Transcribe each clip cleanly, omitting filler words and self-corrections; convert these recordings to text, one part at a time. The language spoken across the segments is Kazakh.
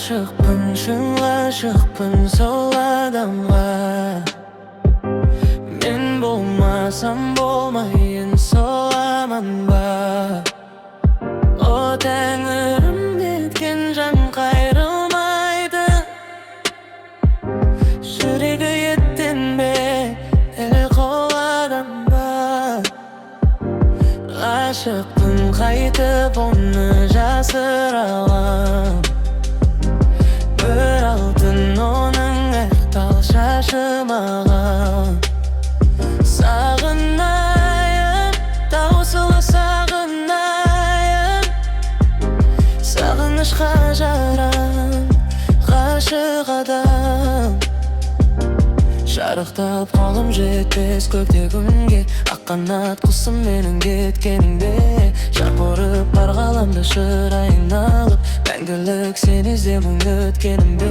Ғашықпын, шын ғашықпын сол адамға. Мен болмасам болмайын, сол аман ба? О, тәңірім, неткен жан қайрылмайды? Жүрегі еттен бе, әлі қоладан ба? Ғашықпын, қайтып оны жасыра алам? Бір алтын оның ақ тал шашы маған. Сағынайын, таусыла сағынайын. Сағынышқа жаран ғашық адам. Шарықтап қолым жетпес көкте күнге, ақ қанат құсым менің, кеткеніңде. Шарқ ұрып бар ғаламды шырайын алып, мәңгілік сені іздеп өткенім бе?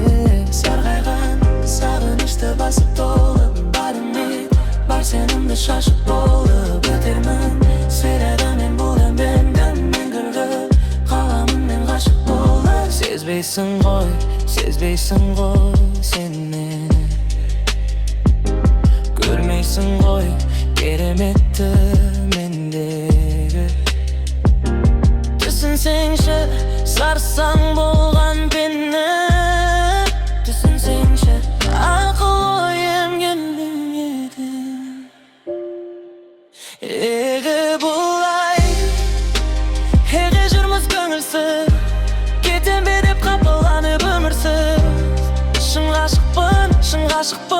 Сарғайған сағынышты басып толып, бар үміт, бар сенімді шашып болып өтермін. Сірә мен бұл әнді мәңгілік қаламын мен ғашық болып. Сезбейсің ғой, сезбейсің ғой сен мені. Көрмейсің ғой кереметті мендегі. Түсінсеңші, сарсаң болған мені. Түсінсеңші, ақыл ойым келмеді. Эгі бұлай, эгі жүрміз көңілсіз. Кетем бе деп қапаланып өмірсіз. Шын ғашықпын, шын ғашықпын.